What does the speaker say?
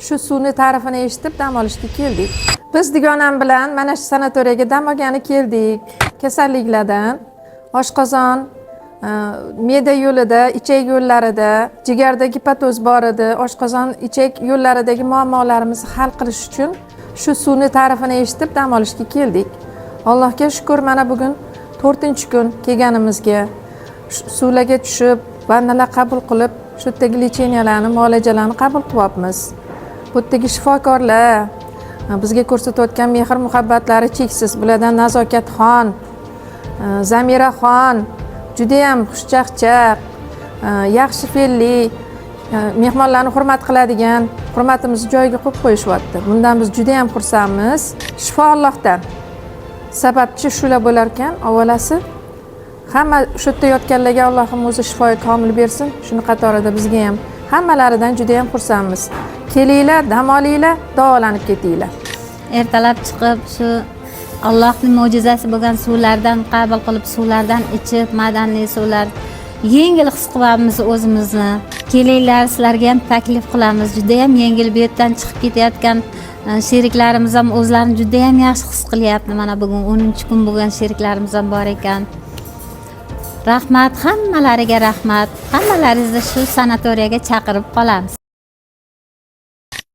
Shu suvni ta'rifini eshitib dam olishga keldik. Biz dugonam bilan mana shu sanatoriyaga dam olgani keldik. Kasalliklardan, oshqozon, me'da yo'lida, ichak yo'llarida, jigarda gepatoz bor edi. Oshqozon, ichak yo'llaridagi muammolarimizni hal qilish uchun shu suvni ta'rifini eshitib dam olishga keldik. Allohga shukur, mana bugun 4-kun kelganimizga suvlarga tushib, vannalar qabul qilib, shu yerdagi лечения larni, muolajalarni qabul qilyapmiz. Bu yerdagi shifokorlar bizga ko'rsatayotgan mehr muhabbatlari cheksiz. Bulardan Nazokatxon, Zamiraxon judayam xushchaqchaq, yaxshi fe'lli, mehmonlarni hurmat qiladigan, hurmatimizni joyiga qo'yib qo'yishyapti. Bundan biz judayam xursandmiz. Shifo Allohdan, sababchi shular bo'lar ekan. Avvalasi hamma shu yerda yotganlarga Allohim o'zi shifoyi komil bersin. Shuni qatorida bizga ham. Hammalaridan judayam xursandmiz. Kelinglar, dam olinglar, davolanib ketinglar. Ertalab chiqib, shu Allohning mo'jizasi bo'lgan suvlardan qabul qilib, suvlardan ichib, madanli suvlar, yengil his qilyapmiz o'zimizni. Kelinglar, sizlarga ham taklif qilamiz. Judayam yengil. Bu yerdan chiqib ketayotgan sheriklarimiz ham o'zlarini judayam yaxshi his qilyapti. Mana bugun 10-kun bo'lgan sheriklarimiz ham bor ekan. Rahmat hammalariga, rahmat. Hammalaringizni shu sanatoriyaga chaqirib qolamiz.